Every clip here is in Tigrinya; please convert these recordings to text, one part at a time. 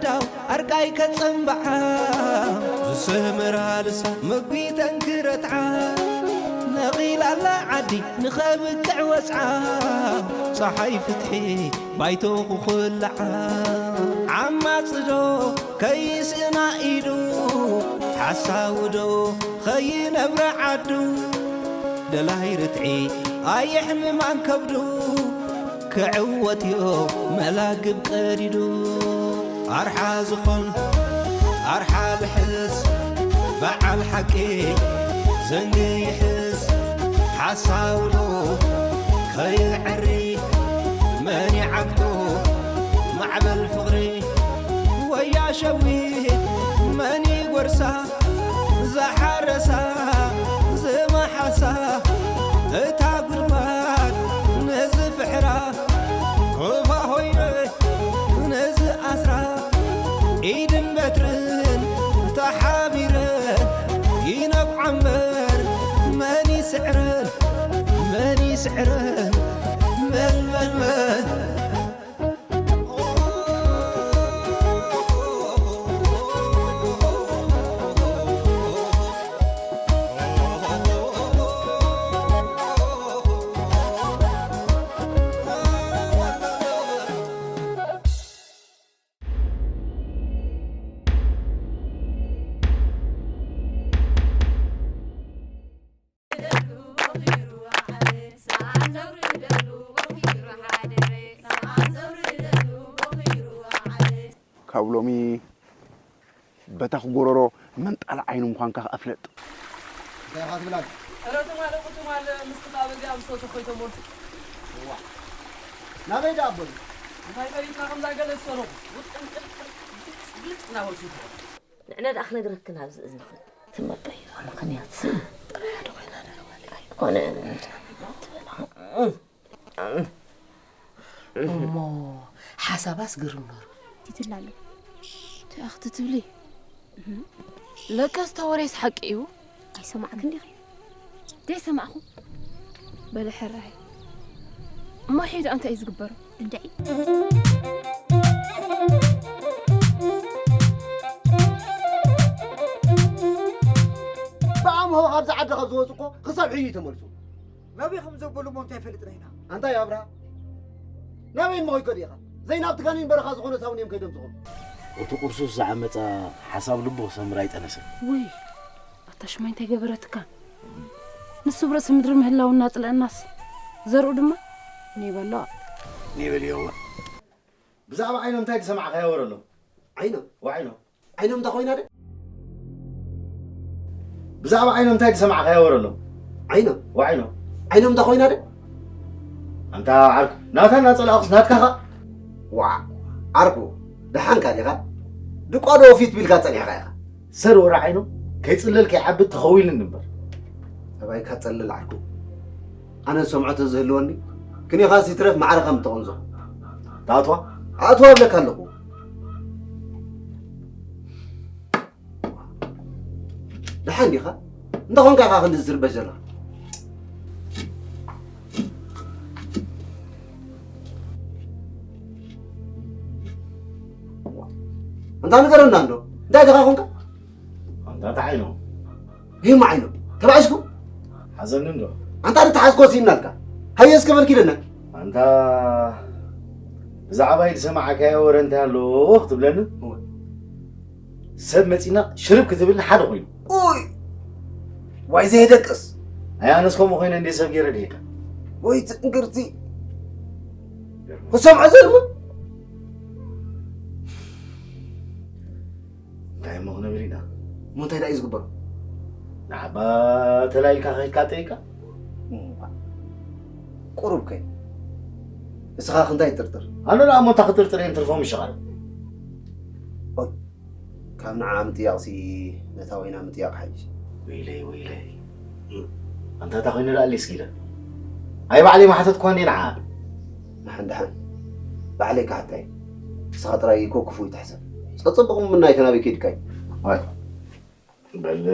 ዳው ኣርቃይ ከጸንብዓ ዝሰመራ ልሳ መጒተን ክረትዓ ነቒላ ኣላ ዓዲ ንኸብቅዕ ወጽዓ ጸሓይ ፍትሒ ባይቶ ክኹልዓ ዓማጽዶ ከይስእና ኢሉ ሓሳውዶ ኸይነብረ ዓዱ ደላይ ርትዒ ኣየሕምማን ከብዱ ክዕወት እዮ መላግብ ቀዲዱ ኣርሓ ዝኾን ኣርሓ ልሕስ በዓል ሓቂ ዘንጊ ይሕስ ሓሳውዶ ከይዕሪ መን ይዓግቶ ማዕበል ፍቕሪ ወያ ሸዊት መን ይጎርሳ ዝሓረሳ ዝመሓሳ እታ ጉድጓድ ነዚ ፍሕራ ሩባ ሆይነ ነዚ ኣስራ ኢድን በትርን ተሓቢረ ይነብዓ እምበር መን ይስዕረን መን ይስዕረን መን መን መን ካብ ሎሚ በታ ክጎረሮ መንጣል ዓይኑ ምዃንካ ከኣ ፍለጥ። እንታይ ኢኻ ትብል ኣንታ? እረ ትማል እኹ ትማል ምስ ክልተ ኣበጊዕ ኣብ ዝሰቱ ኮይቶም ወልፉ። እዋ ናበይ ደኣ ኣበሉ? እንታይ ፈሊጥና ከምዛ ገለ ዝሰረኹ ውጥን ቅልቅል ብልጽ ብልጽ እናበሉ ይሰቱ። ንዕና ደኣ ክነግረክን ኣብዚ እዝንኽን ትመበይ ምኽንያት ጥራሕ ሓደ ኮይና ደኣ ማለት ኣይኮነን ትበላ። እሞ ሓሳባስ ግርም ነሩ። ትትላሉ እንታይ ክትትብሊ? ለካስ ተወሬስ ሓቂ እዩ። ኣይሰማዕክን ዲኺ? ደይ ሰማዕኹ። በለ ሕራይ። እሞ ሒድ ኣንታይ እዩ ዝግበሩ? እንድዒ። ብኣምሆ ካብዚ ዓዲ ካብ ዝወፁ እኮ ክሳብ ሕዩ ተመልሱ። ናበይ ከም ዘበሉ እሞ እንታይ ፈልጥና ኢና? ኣንታ ይኣብርሃ ናበይ እሞ ከይከዱ ኢኻ? ዘይናብቲ ጋኔን በረኻ ዝኾነ ሳውን እዮም ከይዶም ዝኾኑ። እቲ ቁርሱስ ዝዓመጻ ሓሳብ ልቡ ክሰምር ኣይጠነሰን። ውይ ኣታ ሽማይ እንታይ ገበረትካ? ንሱ ብርእሲ ምድሪ ምህላው እናጽልአናስ ዘርኡ ድማ ኔበሎ። ኔበልዮ። ብዛዕባ ዓይኖም እንታይ ዝሰማዕካዮ ወረ ኣሎ? ዓይኖም? ወዓይኖም? ዓይኖም እንታ ኮይና ደ? ብዛዕባ ዓይኖም እንታይ ዝሰማዕካዮ ወረ ኣሎ? ዓይኖም? ወዓይኖም? ዓይኖም እንታ ኮይና ደ? ኣንታ ዓርኩ ናታ እናጸላእኩስ ናትካ ኸ? ዋ ዓርኩ ደሓንካ ዲኻ? ድቋዶ ፊት ቢልካ ጸኒሕካ ኢኻ። ሰር ወረ ዓይኖም ከይጽለል ከይዓቢ ተኸዊልኒ እምበር። ኣባይካ ጸልል ዓርኩ ኣነ ዝሰምዖ ተዝህልወኒ ክኒኻስ ይትረፍ ማዕረ ከም እተቐንዞ። ትኣትዋ? ኣእትዋ እብለካ ኣለኹ። ደሓን ዲኻ? እንታይ ኾንካ ኢኻ ክንድዚ ትርበሽ ዘለኻ? ኣንታ ንገረና እንዶ እንታይ ዲኻ ኾንካ? ኣንታ ተዓይኖ። ይህም ዓይኖ ተባዒስኩም? ሓዘኒ እንዶ። ኣንታ ንተሓዝኮ ሲናልካ ሃየ እስከ በልኪ ደና። ኣንታ ብዛዕባይ ዝሰማዕካዮ ወረ እንታይ ኣሎ ክትብለኒ? እወ። ሰብ መጺና ሽርብ ክትብል ሓደ ኮይኑ። ኡይ ዋይ ዘየደቅስ። ኣይ ኣነስ ከምኡ ኮይነ እንዴ ሰብ ገይረ ድሄካ? ወይ ትንግርቲ። ክሰምዖ ዘልቡ እንታይ እሞ ክነብል ኢና? እሞ እንታይ ደኣ እዩ ዝግበሮ? ንዓባ ተላኢልካ ከይድካ ጠይቃ? እምባ። ቁሩብ ከይ እስኻ ክንታይ ትጥርጥር? ኣነ ደኣ እሞ እንታይ ክጥርጥር እየ ንትርፎም ይሸቓል። ኦይ ካብ ንዓ ምጥያቕሲ ነታ ወይና ምጥያቕ ሓይሽ። ወይለይ ወይለይ ኣንታ እታ ኮይነ ደኣ ሊስኪለ ኣይ ባዕለይ ማሓተት እኳ እንዲየ ንዓ። ደሓን ደሓን ባዕለይ ክሓታ እየ። ንስኻ ጥራይ እኮ ክፉእ ይትሕሰብ። ጸጸብቑ ምናይ ከናበይ ከይድካ እዩ? ኣይ በል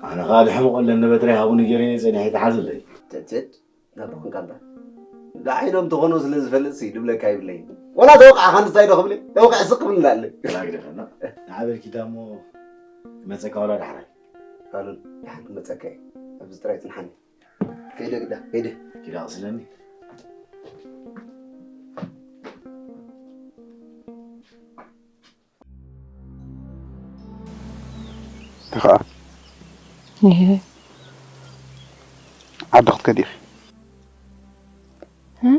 ኣነ ኸኣ ድሕምቕ ኣለኒ በትረይ ሃቡኒ ገይረ እየ ጸኒሐ ይትሓዘለይ። ትእትእት ናብ ኾንካ እምበር ንዓይኖም ተኾኖ ስለ ዝፈልጥሲ ድብለካ ይብለይ። ወላ ተወቃዕኻ ንሳይ ዶ ክብል፣ ተወቃዕ ስቕ ክብል ንላለ። ግደፈና። ንዓበልኪ ዳሞ መጸካ ወላ ዳሕራይ። ካልኡን ደሓን ክመጸካ እየ። ኣብዚ ጥራይ ጽንሓኒ። ከይደ ግዳ፣ ከይደ። ኪዳ ቅስለኒ። ተኸኣ። ይሄ። ዓዲ ክትከዲ ኢኺ። እ?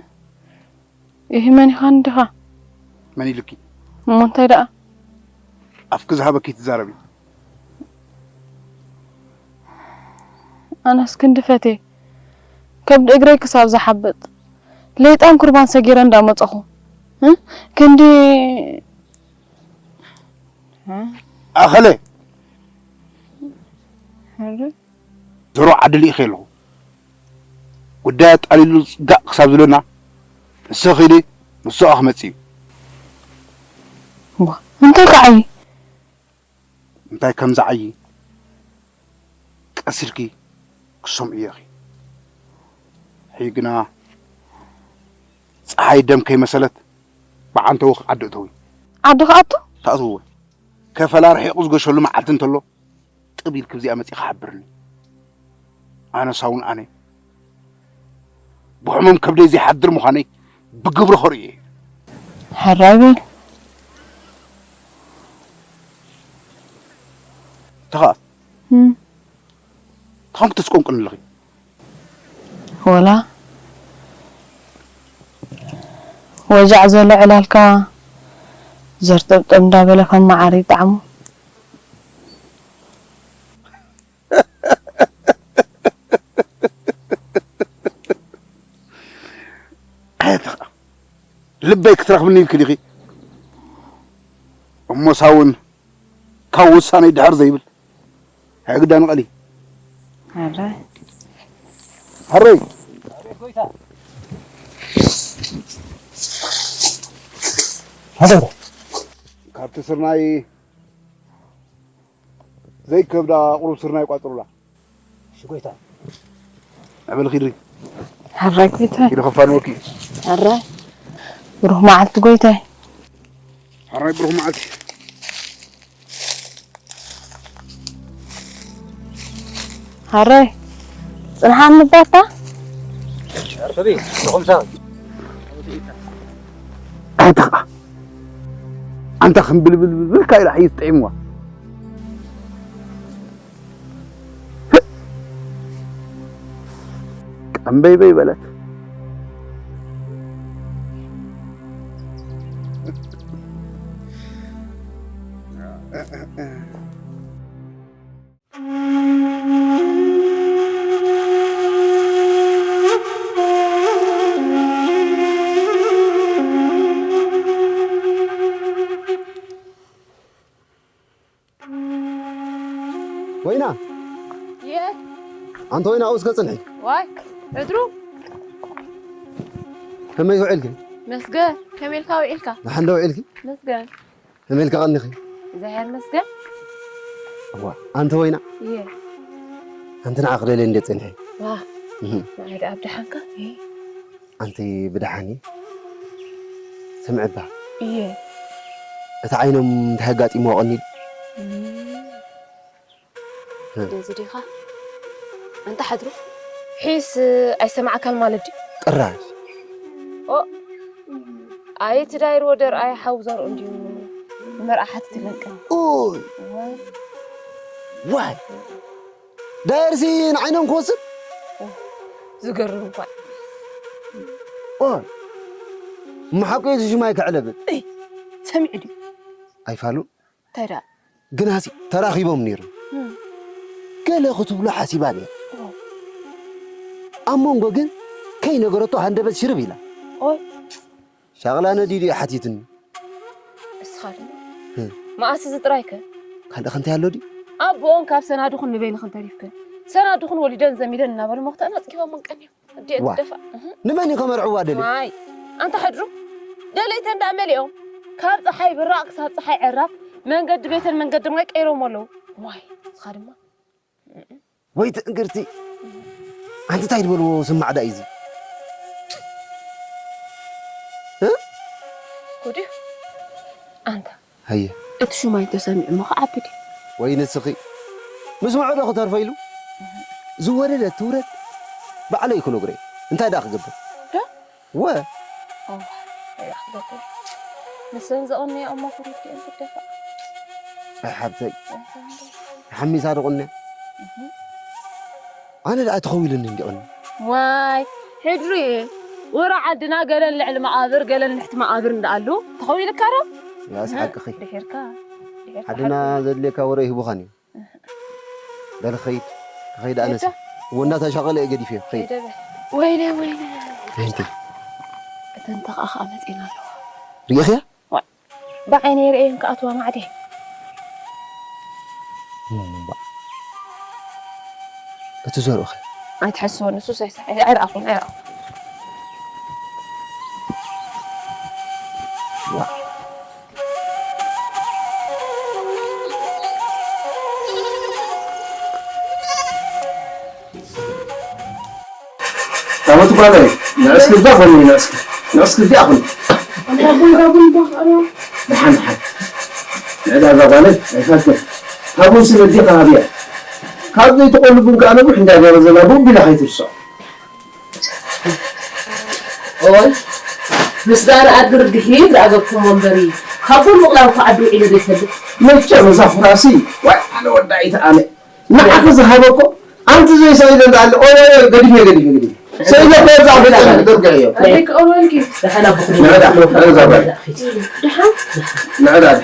ይሄ መን ኢኻ እንድኻ? መን ኢሉኪ? እሞ እንታይ ደኣ? ኣፍኪ ዝሃበኪ ትዛረቢ። ኣነስ ክንዲ ፈትየ፣ ከብዲ እግረይ ክሳብ ዝሓብጥ፣ ለይጣን ኩርባን ሰጊረ እንዳመጸኹ፣ እ? ክንዲ ኣኸለ። ሕሪ? ዘሮ ዓዲ ልኢኸ ኣለኹ። ጉዳይ ኣጣሊሉ ጽጋእ ክሳብ ዝብለና፣ ንሰኺ ኢሊ ንሱ ክመጽእ እዩ። ዋ፣ እንታይ ከዓይ? እንታይ ከም ዝዓዪ ቀስ ኢልኪ ክሰምዕዮ ኢኺ። ሕጂ ግና ጸሓይ ደም ከይመሰለት ብዓንተቦ ዓዲ እተዊ። ዓዲ ክኣቱ? ተኣትውዎ። ከፈላ ርሒቑ ዝገሸሉ መዓልቲ እንተሎ፣ ጥብ ኢልኪ ብዚኣ መጺኻ ሓብርኒ። ኣነ ሳውን ኣነ። ብሕሙም ከብደይ ዘይሓድር ምዃነይ ብግብሪ ከርእዮ እየ። ሕራይ በል። ተኸኣ። እም። እንታይ ክትስቆንቁን ኣለኺ? ወላ ወጃዕ ዘሎ ዕላልካ ዘርጠብጠብ እንዳበለ ከም መዓር ይጣዕሙ። ኣየትኻ ልበይ ክትረኽብኒ ኢልኪ ዲኺ? እሞ ሳውን ካብ ውሳነይ ድሕር ዘይብል። ኣይ ግዳ ንቐሊ። ኣረ። ሃረይ። ሃረይ። ካብቲ ስርናይ ዘይከብዳ ቁሩብ ስርናይ ቋጽሩላ። እሺ ጎይታ። ኣበል ኺድሪ። ሓራይ ጎይታ። ኢሉ ከፋንወኪ። ሓራይ። ብሩህ መዓልቲ ጎይታ። ሓራይ ብሩህ መዓልቲ። ሓራይ። ጽንሓኒ ባታ። ኣርፈቢ፣ ንኹም ሰባት። ኣንታ ኸኣ፣ ኣንታ ከም ብልብልብልካ ኢላ ሓይስ ጥዒምዋ። ቀምበይበይ በለት። ወይና። የት? ኣንቲ ወይና፣ ኣብኡ እስከ ጽንሒ። ዋይ፣ ሕድሩ። ከመይ ውዒልኪ? መስገን። ከመይ ኢልካ ውዒልካ? ደሓን ዶ ውዒልኪ? መስገን። ከመይ ኢልካ ቀኒኺ? እግዚኣብሔር መስገን። እዋ፣ ኣንቲ ወይና። እየ። ኣንቲ ንዓ ክደልየ እንደ ጽንሒ። ዋ፣ እህ። ንዓይ ደኣ ብደሓንካ? እየ። ኣንቲ ብደሓን እዩ? ስምዒ እባ። እየ። እቲ ዓይኖም እንታይ ኣጋጢምዎ ቀኒሉ? እም። እ። እንደዚ ዲኻ? ኣንታ ሓድሩ? ሒስ ኣይሰማዕካን ማለት ድዩ? ጥራሽ። ኦ፣ ኣይ እቲ ዳይርዎ ደርኣይ ሓው ዘርኡ እንድዩ ንመርዓ ሓቲትለን ቀን። ኡይ። እወ። ዋይ። ዳየርሲ ንዓይኖም ክወስድ? ዝገርም እኳ። ኦይ፣ እሞ ሓቁ እዩ፣ እዚ ሽማይ ከዕለብጥ። እይ፣ ሰሚዑ ድዩ? ኣይፋሉን። እንታይ ደኣ? ግናሲ ተራኺቦም ነይሮም። እም። ገለ ክትብሎ ሓሲባ ነይራ። ኦ። ኣብ መንጎ ግን ከይነገረቶ ሃንደበት ሽርብ ኢላ። ኦይ። ሻቕላ ነዲዱ እዩ ሓቲትኒ። እስኻ ድማ? እ። መኣስ እዚ ጥራይከ? ካልእ ከ እንታይ ኣሎ ድዩ? ኣቦኦም ካብ ሰናድኹን ንበይንኽን ተሪፍክን። ሰናድኹን ወሊደን ዘሚደን እናበሉ መኽተን ኣጽጊቦም ቀንዮም። ኣዲኤን ዋ። ትደፋእ። እህ። ንመን እዩ ከመርዕዋ ደልዩ? ዋይ። ኣንታ ሕድሩ። ደለይተን ደኣ መሊኦም። ካብ ጸሓይ ብራቕ ክሳብ ጸሓይ ዕራብ መንገዲ ቤተን መንገዲ ማይ ቀይሮም ኣለዉ። ዋይ። እስኻ ድማ? ወይ ትእንግርቲ። ኣንቲ እንታይ ዝበልዎ ስማዕ ዳእ እዩ እዚ? ድዩ? ኣንታ፣ ሃየ። እቲ ሹማይ ተሰሚዑ እሞ ክዓቢ ድዩ? ወይ ንስኺ። ምስምዑ ዶ ክተርፈ ኢሉ? ዝወረደ ትውረድ። ባዕለይ ክነግሮ እየ። እንታይ ደኣ ክገብር? ዶ? ወ። ኦ፣ እንታይ ደኣ ክገብር? ንሰን ዘቐነያ እሞ ክሩት እየን ክደፋ። ኣይ ሓብተይ። ሓሚሳ ዶ ቐንያ? እህ። ኣነ ደኣ ተኸዊሉኒ እንዲቕኒ። ዋይ፣ ሕድሪ እየ። ወረ ዓድና ገለን ልዕሊ መቓብር፣ ገለን ልሕቲ መቓብር እንዳኣሉ። ተኸዊልካ ዶ? ያስ እህ፣ ሓቅኺ። ድሒርካ፣ ድሒርካ ዓድና ሓቂ። ዘድልየካ ወረ ይህቡኻን እዩ። እህ። በል ኸይድ፣ ኸይድ ኣነስ። እዳ። ወ እናተሻቐለ እየ ገዲፈዮ፣ ኸይድ። እደ በል። ወይለ፣ ወይለ። ኣንቲ። እተን ተኻኣ መጺኤን ኣለዋ። ሪኢኽያ? ዋይ፣ ብዓይነይ ርእየን ክኣትዋ ማዕደ። እምባ። እቲ ዘርእኸ? ኣይትሐስቦ፣ ንሱስ ኣይሰ-፣ ኣይረኣኹን፣ ኣይረኣኹን። ዋ። ታቦት ጓለይ፣ ንዕስኪ እባ ኾኒ፣ ንዕስኪ፣ ንዕስኪ እዚኣ ኾኒ። ኣንታ ቡን፣ ቡን፣ ቡን፣ ኣረ። ደሓን፣ ደሓን። ንዕዳ እዛ ጓለይ፣ ኣይፋልክን። ታቦት ስለ እዚኣ ሃብያ። ካብ ዘይትቆሉ ቡን ከኣ ነዊሕ እንዳ ገበረ ዘላ ቡን ቢላ ከይትርስዖ። ኦይ፣ ምስጋና ኣድርግሒ ዝኣገድኩሞ እምበሪ፣ ካብ ቡን ምቕላው እኮ ዓዲ ውዒለ ዘይፈልጥ። መቸም እዛ ፍራሲ፣ ዋይ፣ ኣነ ወዳኢት ኣነ። ንዓኺ ዝሃበ እኮ፣ ኣንቲ ዘይሰኢለ እንዳኣለ፣ ኦይ፣ ኦይ፣ ኦይ፣ ገዲፈ፣ ገዲፈ፣ ገዲፈ። ሰኢለ እኮ እዛ ቤት ደርግዐዮ። ኣበይ ክቐርበልኪ? ደሓን ኣቦኹም ንዕዳ፣ ንዕዳ ባይ። ደሓን? ንዕዳ፣ ደሓን።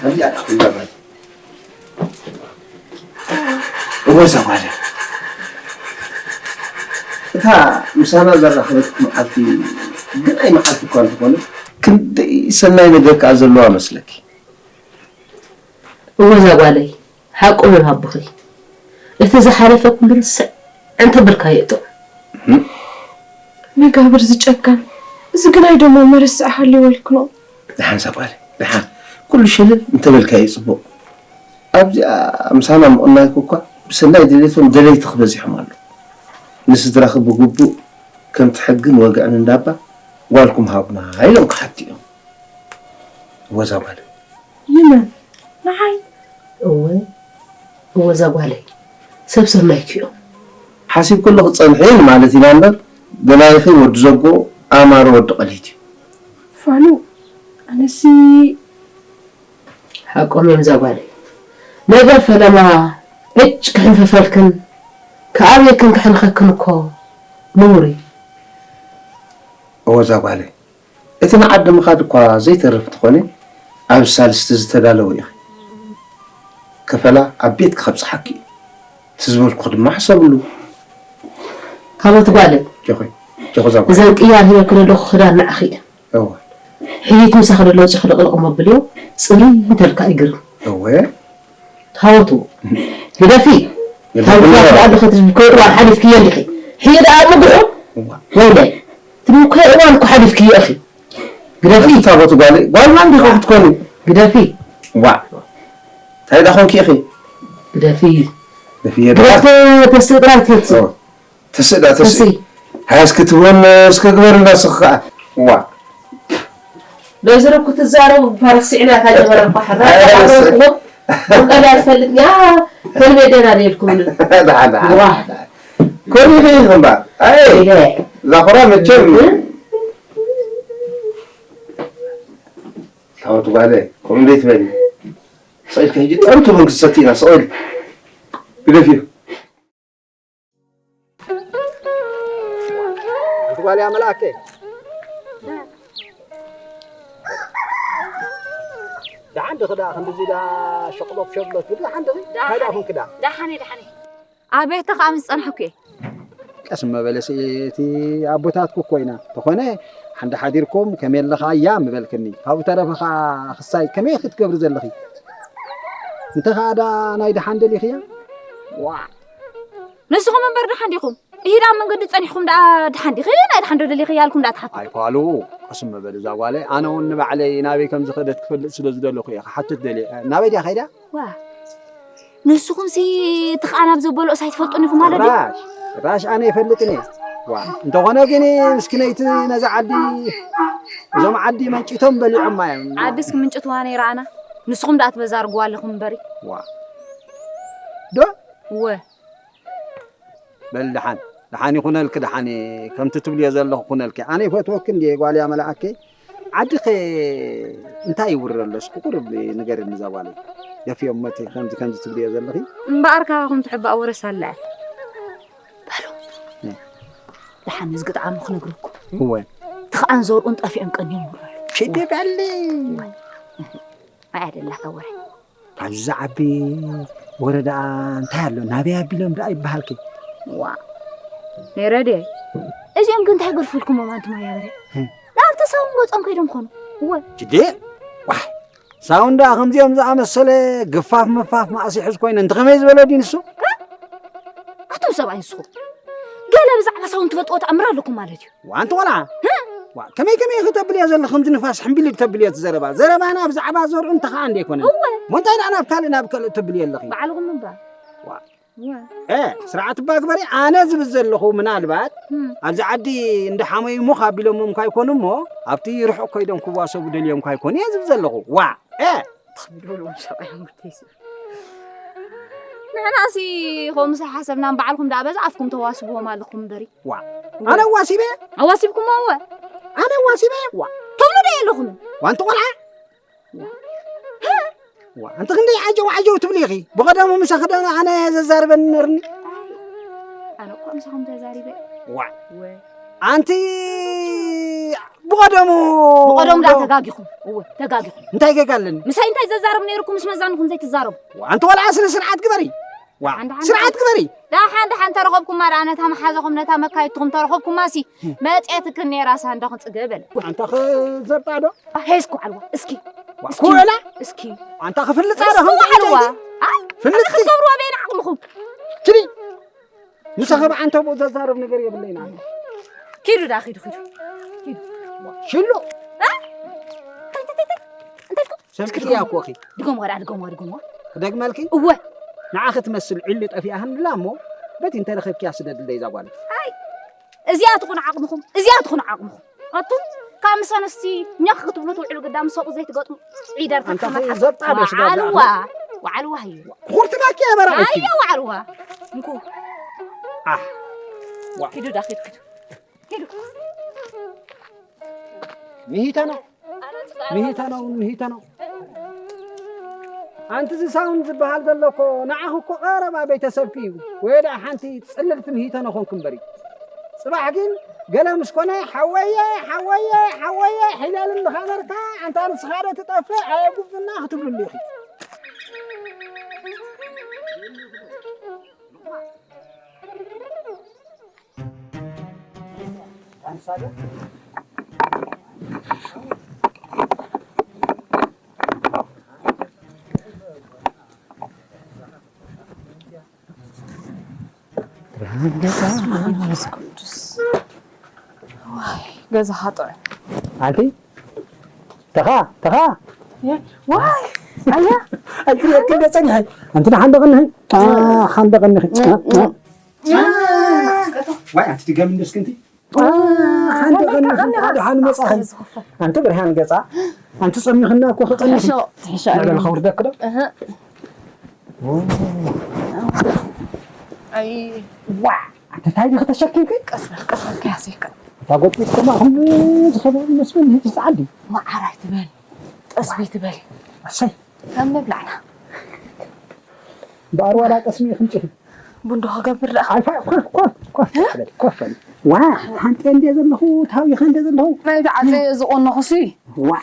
ኣብዚኣ ደኣ ክንዛረብ። እወ፣ እዛ ጓል እያ። እታ ምሳና ዘራኸበትኩ መዓልቲ፣ ግናይ መዓልቲ እኳ እንተኾነት፣ ክንደይ ሰናይ ነገር ከኣ ዘለዋ መስለኪ። እወ፣ እዛ ጓለይ፣ ሓቆም እዮም ኣቦኺ። እቲ ዝሓለፈ ኩሉ ርስዕ እንተበልካዮ ጥዑም። እም። መጋብር ዝጨካን፣ እዚ ግናይ ደሞ መርስዕ ሃልይወልክኖ። ደሓን እዛ ጓለይ፣ ደሓን። ኩሉ ሸለል እንተበልካዮ ጽቡቕ። ኣብዚኣ ምሳና ምቕናይኩ እኳ ብሰናይ ድሌቶም ደለይቲ ክበዚሖም ኣሎ። ንስድራኺ ብግቡእ ከምቲ ሕግን ወግዕን እንዳባ ጓልኩም ሃቡና ኢሎም ክሓቱ እዮም። እወ እዛ ጓለይ። ንመን? ንዓይ? እወ፣ እወ እዛ ጓለይ። ሰብ ሰናይኪ እዮም። ሓሲብክሉ ክትጸንሒ ማለት ኢና እምበር፣ ደላይኺ ወዲ ዘጎ ኣማረ ወዲ ቀሊት እዩ። ፋኑ፣ ኣነሲ ሓቆም እዮም እዛ ጓለይ። ነገር ፈለማ ዕጭ ክሕንፍፈልክን ክኣብየክን ክሕንኸክን እኮ ነውሪ። እወ እዛ ጓለይ፣ እቲ ንዓዲ ምኻድ እኳ ዘይተርፍ እንተኾነ፣ ኣብ ሳልስቲ ዝተዳለወ ኢኺ። ከፈላ ኣብ ቤትኪ ከብጽሓኪ እዩ። እቲ ዝበልኩኺ ድማ ሕሰብሉ። ታቦት ጓለይ፣ ጆኾይ፣ ጆኾ እዛ ጓል። እዘን ቅያር ሂበኪ ዘለኹ ክዳን ንዓኺ እየን። እወ። ሕይት ምሳኺ ደሎ ጭኽልቕልቕ መብልዮ፣ ጽርይ እንተልካ ኣይግርም። እወ። ታቦቱ፣ ግደፊ። ግደፊ። ታቦት ደኣ ኣለኸ ትብል፣ ኮይ እዋን ሓሊፍክዮ እንዲኺ። ሕየ ደኣ ኣብ ምጉሑ? እዋ። ወይለይ። ትብል፣ ኮይ እዋን እኮ ሓሊፍክዮ ኢኺ። ግደፊ። ኣንቲ ታቦት ጓል፣ ጓልና እንዲኺ ክትኮኒ። ግደፊ። ዋ። እንታይ ደኣ ኾንኪ ኢኺ? ግደፊ። ግደፊ፣ ግደፊ። ተስእ ጥራይ ትፈትሲ። ኦ። ተስእ ደኣ ተስእ። ተስእ። ሃያ እስኪ ትብወን እስከ ግበር እንዳስኽ ከኣ። ዋ። ዶ ዝረብኩ ትዛረቡ፣ ፋርስ ስዒና እታ ጀበና እኳ ሕራ ኣይ፣ ኣይ፣ ኣይ። ኣረብኩዎ። ወንጌል ኣይትፈልጥን እያ፣ ተልሜደና ደልኩም። ደሓን፣ ደሓን፣ ዋ። ደሓን። ኮሪኺ ኢኺ እምበኣር። ኣይ፣ ኢለ። እዛ ኹራ መቸም። እ? ታቦት ጓለ፣ ከምኡ ዘይትበሊ። ስቕ ኢልኪ ሕጂ ጠምቱ ቡን ክትሰቲ ኢና፣ ስቕ ኢልኪ። ግደፍዮ። ሓንቲ ጓል እያ መልኣከ። ደሓን ዲኺ ደኣ ክንድዚ ደኣ ሸቕሎት ሸቕሎት ትብሊ ደሓን ዲኺ? እንታይ ደኣ ደሓን ኮንኪ ደኣ? ደሓን እየ፣ ደሓን እየ። ኣበይ እተ ከኣ ምስ ጸናሕኩ እየ። ቀስ መበለሲ እቲ ኣቦታትኩ እኮ ኢና። ተኾነ ሓንዳ ሓዲርኩም ከመይ ኣለኻ እያ ምበልክኒ። ካብኡ ተረፈ ኸኣ ክሳይ ከመይ ክትገብሪ ዘለኺ? እንተ ኸኣ ደኣ ናይ ደሓን ደሊኽያ? ዋ! ንስኹም እምበር ደሓን ዲኹም? ኢሂዳ ኣብ መንገዲ ጸኒሕኩም ደኣ ደሓን ዲኺ? ናይ ደሓን ዶ ደሊኺ? ያልኩም ደኣ ትሓቱ። ኣይፋሉ፣ ቅስም በል እዛ ጓለይ። ኣነ እውን ንባዕለይ ናበይ ከም ዝኸደት ክፈልጥ ስለ ዝደለኹ እየ ክሓትት ደልየ። ናበይ ድያ ከይዳ? ዋ፣ ንስኹምሲ እቲ ኸኣ ናብ ዘበልኦስ ኣይትፈልጡን ኢኹም ማለት ድዩ? ጭራሽ፣ ጭራሽ ኣነ ይፈልጥን እየ። ዋ እንተኾነ ግን ምስኪነይቲ ነዛ ዓዲ እዞም ዓዲ መንጭቶም በሊዖማ እዮም። ዓድስ ክምንጭትዋ ነይራ ኣና ንስኹም ደኣ ትበዛርግዋ ኣለኹም እምበሪ። ዋ ዶ እወ በል ደሓን ደሓን ይኹነልኪ ደሓን ከምቲ ትብልዮ ዘለኹ ኩነልኪ ኣነ ይፈትወኪ እንድየ ጓልያ መላኣከይ። ዓድኸ እንታይ ይውረ ኣሎ እስኪ ቁርብ ንገርኒ እዛ ጓለይ። ደፍዮም መቲ ከምዚ ከምዚ ትብልዮ ዘለኺ። እምበኣር ካባኹም ትሕባእ ወረስ ኣላ እያ። በሉ ደሓን እዚ ግጥዓሙ ክነግረኩም። እወ ትኽዓን ዘርኡን ጠፊኦም ቀንዮም ይውረ ኣሎ። ሽዲ በሊ። ኣይ ኣደላታ ወረ ኣብዚ ዝዓቢ ወረ ደኣ እንታይ ኣሎ ናበይ ኣቢሎም ደኣ ይበሃልኪ። ዋ ነይረ ድየ እዚኦም ግን እንታይ ገድፉልኩሞም ኣንቱም ኣያበረ። ናብቲ ሰውን ገጾም ከይዶም ኮኑ። እወ ጅዴ ዋይ ሳውን ደኣ ከምዚኦም ዝኣመሰለ ግፋፍ ምፋፍ ማእሲ ሕዝ ኮይነ እንተ ከመይ ዝበለ ድዩ ንሱ። ኣቱም ሰብኣይ ንስኹም ገለ ብዛዕባ ሳውን ትፈልጥዎ ተኣምር ኣለኩም ማለት እዩ። ዋንቲ ቆልዓ ዋ ከመይ ከመይ ክተብልዮ ዘለኺ ከምዚ ንፋስ ሕምቢል ክተብልዮ እቲ ዘረባ ዘረባና ብዛዕባ ዘርኡ እንተኸዓ እንደ ኣይኮነን እሞ እንታይ ደኣ ናብ ካልእ ናብ ካልእ ተብልዮ ኣለኺ። ባዕልኹም እምበር ዋ ዋ እ ስርዓት እባ ግበሪ ኣነ ዝብል ዘለኹ ምናልባት እም፣ ኣብዚ ዓዲ እንዳሓመዩ እሞ ካቢሎሞም ካይኮኑ እሞ ኣብቲ ርሑቕ ከይዶም ክዋሰቡ ደልዮም ካይኮኑ እየ ዝብል ዘለኹ ዋ እ ትኽብዱ በልዎም ሰብኣይ ሙርተይሲ ንሕናሲ ከምኡ ሓሰብና ንባዕልኩም ደኣ በዛ ኣፍኩም ተዋስብዎም ኣለኹም እምበሪ ዋ ኣነ ዋሲበ ኣዋሲብኩሞ እወ ኣነ ዋሲበ ዋ ተብሉ ዶ የለኹምን ዋንቲ ቆልዓ ዋ ኣንቲ ክንደይ ዓጀው ዓጀው ትብሊ ኢኺ ብቐደሙ ምሳኺ ዶ ኣነ ዘዛርበኒ ነርኒ ኣነ እኳ ምሳኹም ተዛሪበ ዋ ወ ኣንቲ ብቐደሙ ብቐደሙ ደኣ ተጋጊኹም እወ ተጋጊኹም እንታይ ጌጋ ኣለኒ ምሳይ እንታይ ዘዛርብ ነይርኩም ምስ መዛንኹም ዘይትዛረቡ ኣንቲ ቆልዓ ስነ ስርዓት ግበሪ ዋ ሓንዳ ሓንዳ ስርዓት ግበሪ ደሓን ደሓን ተረኸብኩማ ደኣ ነታ መሓዛኹም ነታ መካይድትኹም ተረኸብኩማ ሲ መፅየትክን ነይራ ሳንዳኹም ፅግእ በለ ኣንታ ክዘብጣ ዶ ሄስኩ ዓልዋ እስኪ ዋ እስኪ ኩዕላ እስኪ ኣንታ ክፍልፃ ዶ እስኪ ዓልዋ ኣይ ፍልጥቲ ክትገብርዋ በይን ዓቕምኹም ትሪ ምሳኺ ብዓንተቦ ዘዛረብ ነገር የብለይና ኪዱ ዳ ኪዱ ኪዱ ሽሉ እ? እንታይ እንታይ እንታይ እንታይ ኢልኩም? ሰምዕያ እኮ ኺ ድገምዋ ደኣ ድገምዋ ድገምዋ ክደግመልኪ እወ ንዓኺ ትመስል ዒሉ ጠፊኣ ሃንድላ እሞ በቲ እንተረኸብኪያ ስደድለይ እዛ ጓል ኣይ እዚኣ ትኹን ዓቕምኹም እዚኣ ትኹን ዓቕምኹም ኣቱም ካብ ምስ ኣነስቲ ኛኽ ክትብሉ ትውዕሉ ግዳ ምስ ሰቑ ዘይትገጥሙ ዒደር ኣንታ ተካማት ኸይ ዘብጣ ዶ ስጋ ወዓልዋ ወዓልዋ ህዩ ኩርትናኪ ነበራ ኣይቲ ኣየ ወዓልዋ እንኩ ኣህ ዋ ኪዱ ዳ ኪዱ ኪዱ ኪዱ ምሂታ ነው ምሂታ ነው ምሂታ ነው ኣንቲ እዚ ሳውን ዝበሃል ዘሎ እኮ ንዓኺ እኮ ቀረባ ቤተሰብኪ እዩ ወይ ደኣ ሓንቲ ጽልልቲ ምሂተ ነኾንክ እምበሪ ጽባሕ ግን ገለ ምስ ኮነ ሓወየ ሓወየ ሓወየ ሒለልልኻ ነርካ ኣንታ ንስኻ ዶ ትጠፍእ ኣየ ጉብና ክትብልሉ ኢኺ ገዛ ሃጥዑ ኣንቲ ተኻ ተኻ ዋይ ኣያ ኣይትሪኦ ክንደ ጸኒሐ ኣንቲ ንሓንደ ቅንሒ ሓንደ ቅንሒ ዋይ ኣንቲ ትገም እንደስክንቲ ሓንደ ቅንሒ ደሓን መጻኺ ኣንቲ ብርሃን ገጻ ኣንቲ ጸሚኽና እኮ ክጸንሕ ትሕሾ ትሕሾ ንዕበል ከውርደክ ዶ ኣይ ዋ ኣንተ ታይ ዲኺ ተሸኪምኪ ቀስ በል ቀስ በል ከያሰይካ እታ ጎጢት ከማ ከም ዝኸበ መስበል ንህጂ ሰዓዲ ማዓራይ ትበል ጠስቢ ትበል ኣሰይ ከም መብላዕና በኣር ዋላ ጠስሚ ኢኽም ጭኺ ቡንዶ ክገብር ደኣ ኣይፋ ኮፍ ኮፍ ኮፍ በል ኮፍ በል ዋ ሓንጤ እንደ ዘለኹ ታዊኸ እንደ ዘለኹ ናይ ተዓፀየ ዝቆነኹሲ ዋ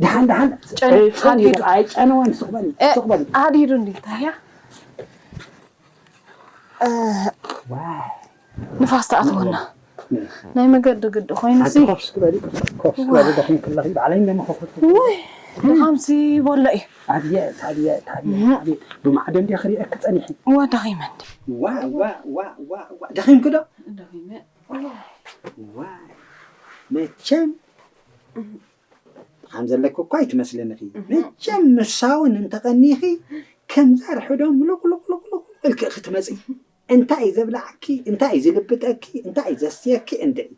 ደሓን ደሓን ጨን- ሃዲዱ። ኣይጨነወን ስቕ በል ስቕ በል ሃዲዱ እንዲ እንታይ እያ ንፋስ ተኣትወና ናይ መገዲ ግዲ ኮይኑሲ ሓንቲ ኮፍ ስክበሊ ኮፍ ስክበሊ ደኺም ክለኺ ባዕለይ እንደመኸፈቱ ውይ ድኻምሲ በሎ እዩ ኣብየት ኣብየት ኣብየት ኣብየት ብማዕዶ እንዲያ ክሪአክ ጸኒሐ እዋ ደኺመ እንዲ ዋ ዋ ዋ ዋ ዋ ደኺምክ ዶ ደኺመ ዋ መቸም ድኻም ዘለክ እኳ ኣይትመስለንኺ መቸም ምሳውን እንተቐኒኺ ከምዛ ርሕዶም ሉቕ ሉቕ ሉቕ ሉቕ ኢልክ ክትመጺ እንታይ እዩ ዘብላዓኪ? እንታይ እዩ ዝልብጠኪ? እንታይ እዩ ዘስትየኪ? እንድዒ።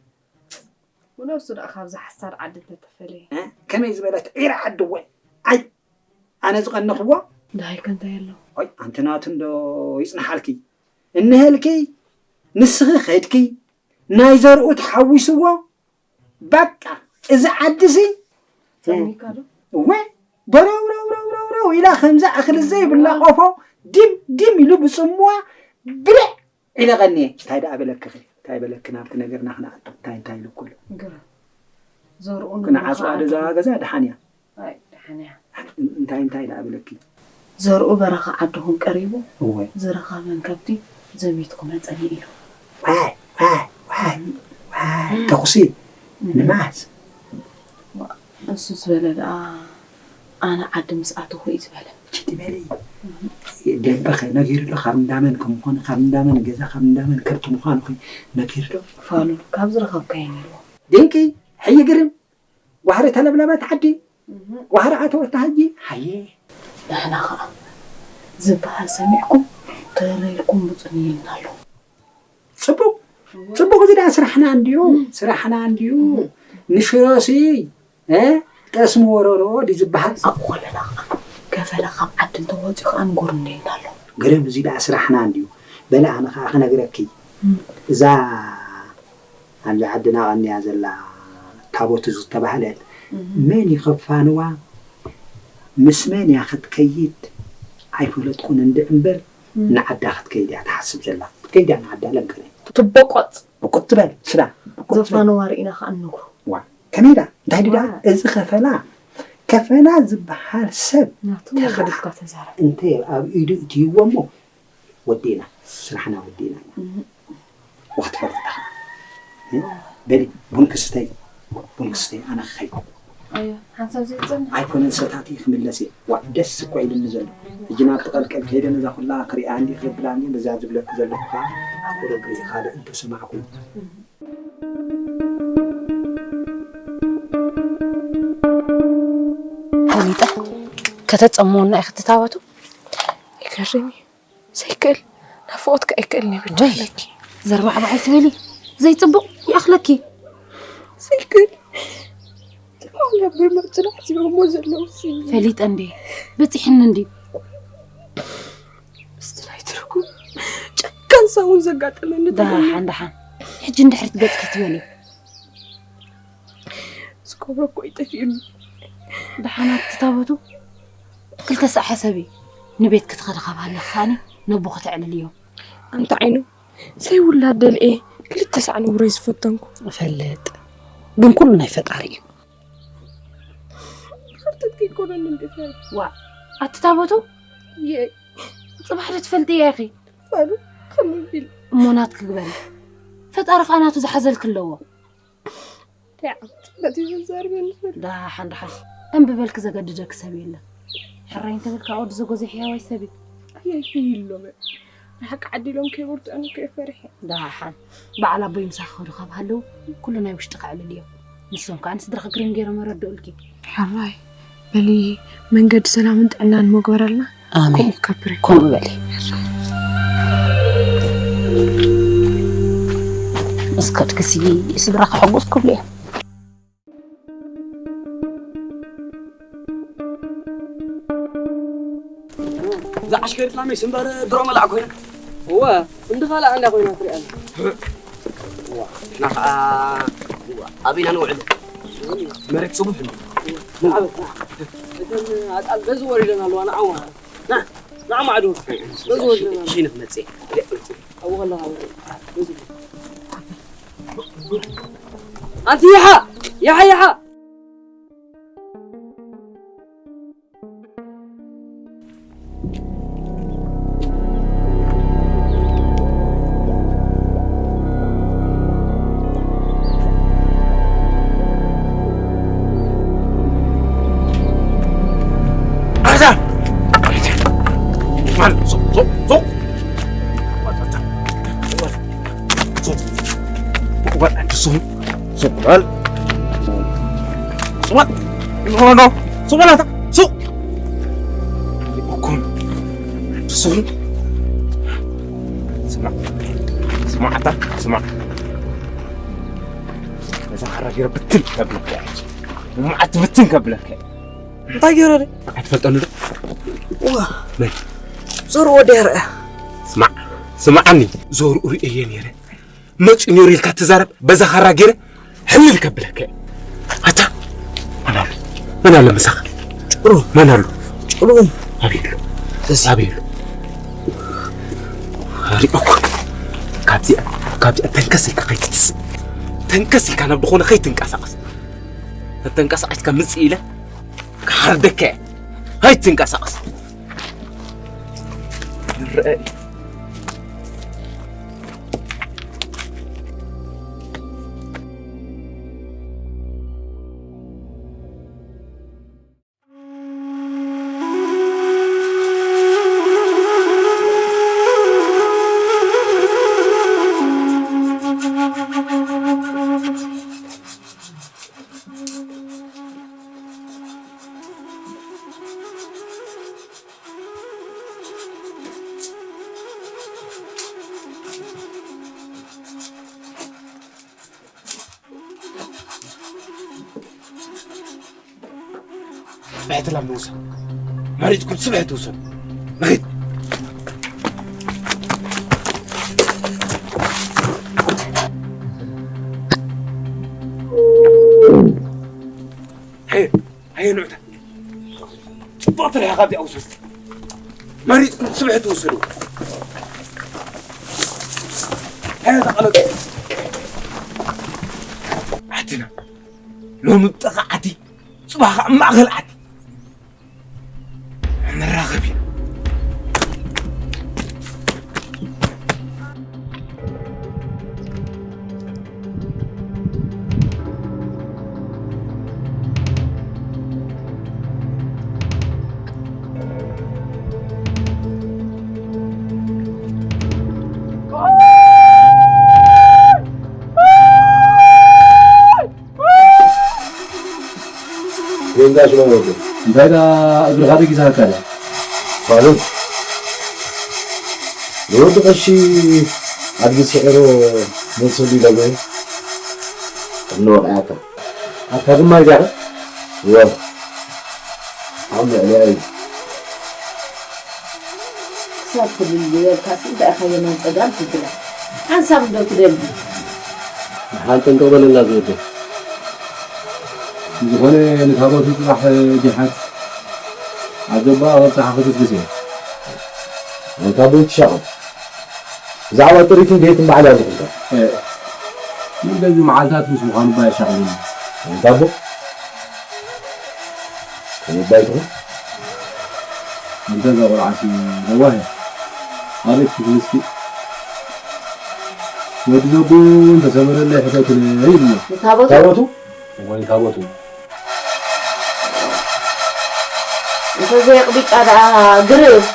ብነብሱ ደኣ ካብዛ ሓሳድ ዓዲ እንተተፈለየ። እ? ከመይ ዝበለት ዒራ ዓዲ ወይ? ኣይ፣ ኣነ ዝቐነኽዎ? ደሃይከ እንታይ ኣሎ? ኦይ፣ ኣንቲ ናቱ እንዶ ይጽንሓልኪ። እንሀልኪ፣ ንስኺ ኸድኪ፣ ናይ ዘርኡ ተሓዊስዎ፣ በቃ፣ እዚ ዓዲሲ፣ ጸሚካ ዶ? እወ፣ በረው ረው ረው ረው ረው ኢላ ከምዛ እኽሊ ዘይብላ ቆፎ ዲም ዲም ኢሉ ብጽምዋ ብልዕ ኢለ ቀንየ። እንታይ ደኣ በለክኺ? እንታይ በለኪ? ናብቲ ነገርና ክንኣቱ። እንታይ እንታይ ኢሉ ኩሉ? ግረ። ዘርኡ ክንዓጽዋ ደዛ ገዛ ደሓን እያ። ኣይ፣ ደሓን እያ። እንታይ እንታይ ደኣ በለኪ? ዘርኡ በረኻ ዓድኹም ቀሪቡ እወ። ዝረኸበን ከብቲ ዘሚቱ ክመጸኒ ኢሉ። ዋይ ዋይ ዋይ ዋይ ተኹሲ ንማስ እሱ ዝበለ ደኣ ኣነ ዓዲ ምስ ኣተኹ እዩ ዝበለ። ችቲ በሊ ደንበኸ ነጊሩ ዶ ካብ እንዳመን ከም ምዃኑ ካብ እንዳመን ገዛ ካብ እንዳመን ከብቲ ምዃኑ ኸ ነጊሩ ዶ? ፋሉል ካብ ዝረኸብካዮ ነይርዎ። ድንቂ ሕይ ግርም ዋህሪ ተለብለበት ዓዲ ዋህሪ ኣተወታ ሕጂ ሃየ ንሕና ኸዓ ዝበሃል ሰሚዕኩም ተለይኩም ምጹኒ ኢልና ኣሎ። ጽቡቕ ጽቡቕ እዚ ደኣ ስራሕና እንድዩ ስራሕና እንድዩ ንሽሮሲ እ ጠስሚ ወረሮ ድዩ ዝበሃል ኣብኡ ከለና ኸዓ ከፈለ ካብ ዓዲ እንተወፂኡ ኸዓ ንጎርኒ ኢልና ኣሎ። ግርም እዚ ደኣ ስራሕና እንድዩ በለ ኣነ ኸዓ ክነግረኪ እዛ ኣብዚ ዓድና ቐንያ ዘላ ታቦት ዝተባህለት መን ይኸፋንዋ ምስ መን እያ ክትከይድ ኣይፈለጥኩን እንድዒ እምበር ንዓዳ ክትከይድ እያ ትሓስብ ዘላ ክትከይድ እያ ንዓዳ ለምከነ ትቦቆፅ ብቁጥ ትበል ስዳ ብቁጥ ትበል ዘፋንዋ ርኢና ከዓ እነግሩ ዋ ከመይ ዳ እንታይ ድዳ እዚ ከፈላ ከፈላ ዝበሃል ሰብ ናቱ ገድፍካ ተዛረብ እንተ ኣብ ኢዱ እትይዎ እሞ ወዲእና ስራሕና ወዲእና ኢና ወክትፈልጥ ኢኻ በሊ ቡን ክስተይ ቡን ክስተይ ኣነ ክኸይ ሓንሳብ ዘይፀንሕ ኣይኮነን ሰታትይ ክምለስ እየ ዋ ደስ እኮ ኢሉኒ ዘሎ ሕጂ ናብ ትቐልቀል ከይደ ነዛ ኩላ ክሪኣ እንዲ ክብላ እንዲ ነዛ ዝብለኪ ዘለኹ ከዓ ቁርግሪ ካልእ እንተሰማዕኩ ፈሊጠ ከተፀምወና ኢኺ ትታወቱ ይገርም እዩ ዘይክእል ናፍቆትካ ኣይክእልን እዩ በጃ ኣለኪ ዘርባዕባዕ ኣይትበሊ ዘይፅቡቕ ይኣኽለኪ ዘይክእል ተባለ ብመፅናዕቲ እሞ ዘለውሲ ፈሊጠ እንዴ በፂሕኒ እንዲ ምስቲ ናይ ትርጉም ጨካን ሳውን ዘጋጠመኒ ደሓን ደሓን ሕጂ እንድሕር ትገፅኪ ትበሊ ዝገብሮ እኮ ይጠፊኡኒ ደሓናት ትታበቱ ክልተ ሳዕ ሕሰቢ ንቤት ክትኸዲ ካብ ሃለኺ ከዓኒ ነቦ ከተዕልልዮ ኣንታ ዓይኑ ዘይውላድ ደልኤ ክልተ ሳዕ ንብረይ ዝፈተንኩ እፈልጥ ግን ኩሉ ናይ ፈጣሪ እዩ ሓተት ከይኮነኒ እንድፈር ዋ ኣትታበቱ የይ ፅባሕ ዶ ትፈልጥያ ኢኺ ፋሉ ከምቢል እሞ ናትኪ ግበሪ ፈጣሪ ከዓ ናቱ ዝሓዘልኪ ኣለዎ እንታይ ዓመት በቲ ዘዛርበኒ ዘሎ ዳሓን ዳሓን እምቢ በልኪ ዘገድደኪ ሰብ የለን ሕራይ እንተበልካ ወዲ ዘጎዘ ሕያዋይ ሰብ እዩ ኣየይ ይሎመ ንሓቂ ዓዲ ኢሎም ከይበርትዑኒ ከይፈርሐ ዳሓን በዓል ኣቦይ ምሳኺ ክኸዱ ካብ ሃለዉ ኩሉ ናይ ውሽጢ ከዕልል እዮም ንሶም ከዓ ንስድራኺ ግርም ገይሮም ኣረድኡልኪ ሕራይ በሊ መንገዲ ሰላምን ጥዕናን መግበረልና ኣሜን ከምኡ ከብረ ከምኡ በሊ ምስ ከድክሲ ስድራ ክሕጉስ ክብሉ እዮም እዛ ዓሽከሪትና መይስ እምበር ድሮ መላእ ኮይና እወ እንዲ ካልእ ኣንዳ ኮይና ትሪኣና ንሕና ከዓ ኣበይና ንውዕል መሬት ስቡሕ እተን ኣጣል በዚ ወሪደን ኣለዋ ንዓዋ ንዓ ማዕዶ በዚ ወሪደን ኣለዋ ሽይ ንክመፅእ ኣብኡ ከለኻ ኣንቲ ይሓ ይሓ ይሓ ኣዛ ማለት ሱቅ ሱቅ ሱቅ ሱቅ በል ኣንቲ ሱቅ ሱቅ በል ሱቅ በል ኖ ኖ ሱቅ በል ኣታ ሱቅ እኮ ኣንቲ ሱቅ ስማ ማዕታ ስማዕ፣ ነዛ ሓራ ገይረ ብትን ከብለካ እየ። ማዓት ብትን ከብለካ እየ። እንታይ ገይረ ዶ? ኣይትፈልጠኒ ዶ? ዋ፣ መን? ዞሩ ወዲ ያርአ። ስማዕ፣ ስማዓኒ። ዞሩ ርእየ ነይረ። መፂኡ ነይሩ ኢልካ ትዛረብ፣ በዛ ሓራ ገይረ ሕልል ከብለካ እየ። ኣታ፣ መን ኣሎ? መን ኣሎ ምሳኻ? ጭሩ። መን ኣሎ? ጭሩ። ኣበይ ኣሎ? እዚ። ኣበይ ኣሎ? ሪኦኩ። ካብዚኣ፣ ካብዚኣ ተንከስ ኢልካ ከይትትስ። ተንከስ ኢልካ ናብ ዝኾነ ከይትንቀሳቐስ። ተተንቀሳቒስካ ምጽእ ኢለ ክሓርደካ እየ። ኣይትንቀሳቐስ። ንረአ እዩ። ብሕትላም ንውሰድ። መሪጽኩም ስብሒ ትውሰዱ። ንኺድ። ሃየ፣ ሃየ ንዑታ። ጽቡቕ ትርሓ ካብዚኣ ውሰዱ። መሪጽኩም ስብሒ ትውሰዱ። ሃየ ተቓለጡ። ዓድና ሎሚ ብጥቓ ዓዲ፣ ጽባሕ ኣብ ማእከል ዓዲ። ንራኸብ ኢና። ወንጋሽ ነው ወርዶ። እንታይ ዳ እግርኻ ደጊሳካ ኣላ? ፋሉት። ንወዲ ቀሺ ኣድጊ ስዒሩ መልሰሉ ኢለዎ። እንወቕዓካ። ኣታ ድማ ይዳኸ? እወ። ኣብ ልዕሊኣ እዩ። ክሳብ ክልል ዝበልካስ እንታይ ኢኻ የማን ጸጋም ትብላ? ሓንሳብ እንዶ ትደሊ። ሓንቲ እንዶ በለላ ዝወደይ። ዝኾነ ንታቦቱ ጽባሕ ጅሓት ኣጆባ ኣብ ጸሓ ክትስግስ እየ። ኣንታ ቦይ ትሻቐል። ብዛዕባ ጥሪትን ቤትን ባዕላ ዝኽንታ። እ፣ ምን በዚ መዓልታት ምስ ምዃኑ እባ የሻቕለኒ። ኣንታ ቦ፣ ከመይ እባ ይትኹን? ኣንታ እዛ ቆልዓሲ ለዋህ እያ። ኣቤት ክትምስኪ። ወዲ ዘቦ እንተሰበረለይ ሕተቱለይ ኢሉና። ታቦቱ? ታቦቱ? እዋይ ታቦቱ። እንተዘየቕቢጫ ደኣ ግርም።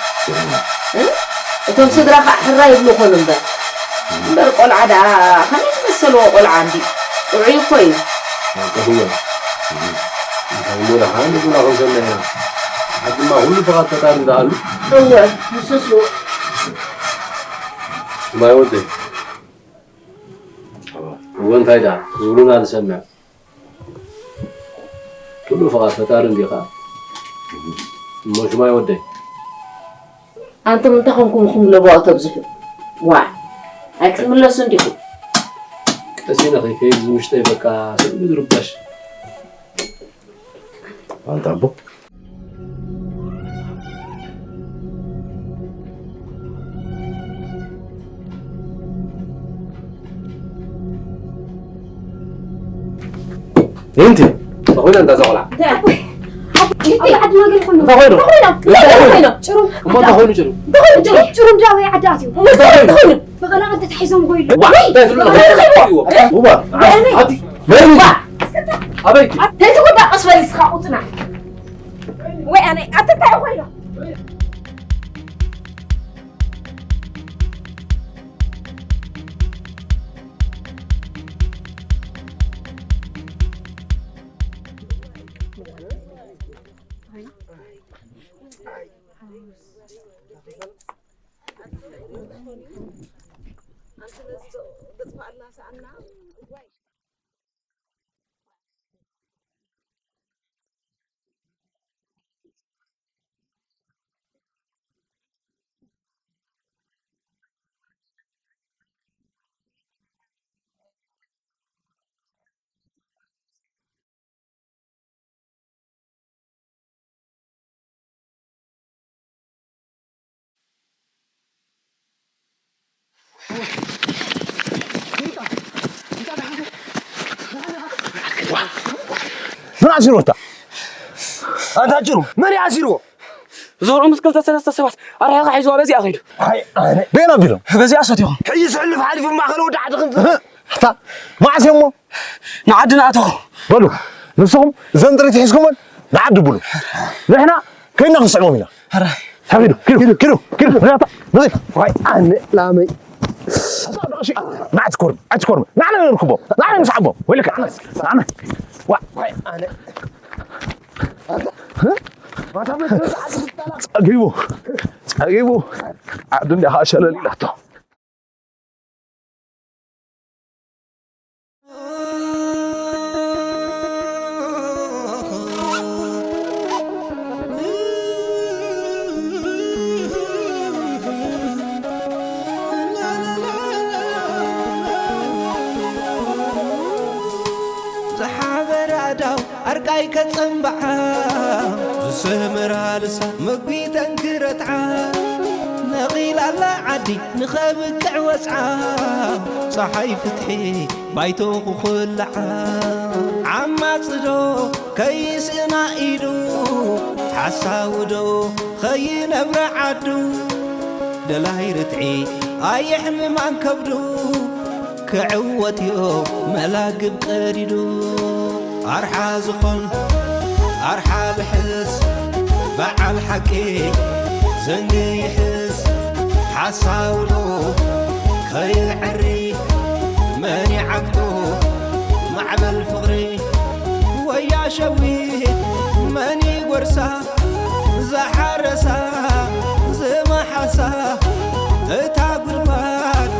እ? እቶም ስድራ ኸዓ ሕራይ ይብሉ ኾኑ እምበር። እምበር ቆልዓ ደኣ ኸመይ ዝመሰልዎ ቆልዓ እንዲ ጥዑይ እኮ እዩ። ኣንተ እወ። እንታይ እሞ ደሓን ንጉና ክንሰምዕ ኢና። ሓድማ ኩሉ ፍቓድ ፈጣሪ ደኣ ኣሎ። እወ፣ ንሱስ እዩ። ማይ ወደይ። እወ እንታይ ደኣ ዝብሉና ንሰምዕ። ኩሉ ፍቓድ ፈጣሪ እንዲኻ። እሞ ሽማይ ወደይ። ኣንቱም እንታይ ኮንኩም ኢኹም ለባኦ ተብዝሑ? ዋዕ። ኣይክትምለሱ እንዲኹም። ቀስ ኢለ ከይከይድ ዝምሽጠይ በቃ ስእሉ ዝርበሽ። ኣንታ ኣቦ። እንቲ ተኾይኑ እንዳ ዘቆላ። እንታይ ኣቦይ? ኣቦይ፣ እንታይ ዓዲ ማገል ኮይኑ? እንታይ ኮይኑ? እንታይ ኮይኑ? እንታይ ኮይኑ? ጭሩም። እሞ እንታይ ኮይኑ ጭሩም? እንታይ ኮይኑ ጭሩም? ጭሩም ዳወይ ዓዲ ኣትዩ። እንታይ ኮይኑ? እንታይ ኮይኑ? መቐላቕል ተታሒዞም ኮይኑ። ዋ፣ እንታይ ትብሉ? እንታይ ትብሉ? ዋ፣ ኣቲ፣ መን እዩ? ዋ፣ እስከ ኣበይ? እንታይ ትጉዳ? ቀስ በል እስኻ ቁጽና። ወይ ኣነ፣ ኣቲ እንታይ ኮይኑ? ኣንተ ነዚ ዘ-፣ ዘጥፋኣልና ሰኣና። ምን ኣሲሮታ? ኣንታ ጭሩ መን እዩ ኣሲርዎ? ዞሮ ምስ ክልተ ሰለስተ ሰባት ኣርሒቑ ሒዝዋ በዚኣ ከይዱ። ኣይ ኣነ ቤን ኣቢሎም በዚኣ ሰቲኹም። ሕጂ ዝሕልፍ ሓሊፉ ማእኸል ወዲ ዓዲ ክንጽ እታ መዓስ እሞ ንዓዲ ንኣተኹ። በሉ ንስኹም እዘን ጥሪት ሒዝኩመን ንዓዲ ብሉ። ንሕና ከይና ክንስዕቦም ኢና። ሕራይ ሓቢዱ ኪዱ ኪዱ ኪዱ ኪዱ ሪያታ ንኺድ ዋይ ኣነ ላመይ ናዕቲ ኮርም ኣቲ ኮርም ናዕና ንርክቦ ናዕና ንስዓቦ ወይለካ ናዕና ዋ ዋይ ኣነ ጸጊቡ ጸጊቡ ዓዱ እንዲኻ ሸለል ኢላቶ ዝሓበረ ኣዳው ኣርቃይ ከጸንብዓ ዝስምራ ልሳ መጒተን ክረትዓ ነቒላላ ዓዲ ንኸብቅዕ ወጽዓ ጸሓይ ፍትሒ ባይቶ ክኹልዓ ዓማጽዶ ከይስእና ኢዱ ሓሳውዶ ኸይነብረ ዓዱ ደላይ ርትዒ ኣየሕምም ኣንከብዱ ክዕወት ዮ መላግብ ቀዲዱ ኣርሓ ዝኾን ኣርሓ ልሕስ በዓል ሓቂ ዘንጊ ይሕስ ሓሳውዶ ከይዕሪ መን ይዓግቶ ማዕበል ፍቕሪ ወያ ሸዊት መን ይጎርሳ ዝሓረሳ ዝመሓሳ እታ ጉድጓድ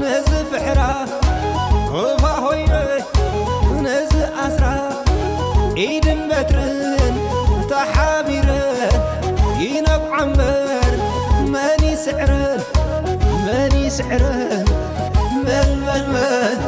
ንዝፍሕራ ሩባ ሆይረ ንዝኣስራ ኢድን በትርን ተሓቢረን ይነብዓ እምበር መን ይስዕረን መን ይስዕረን መን መን መን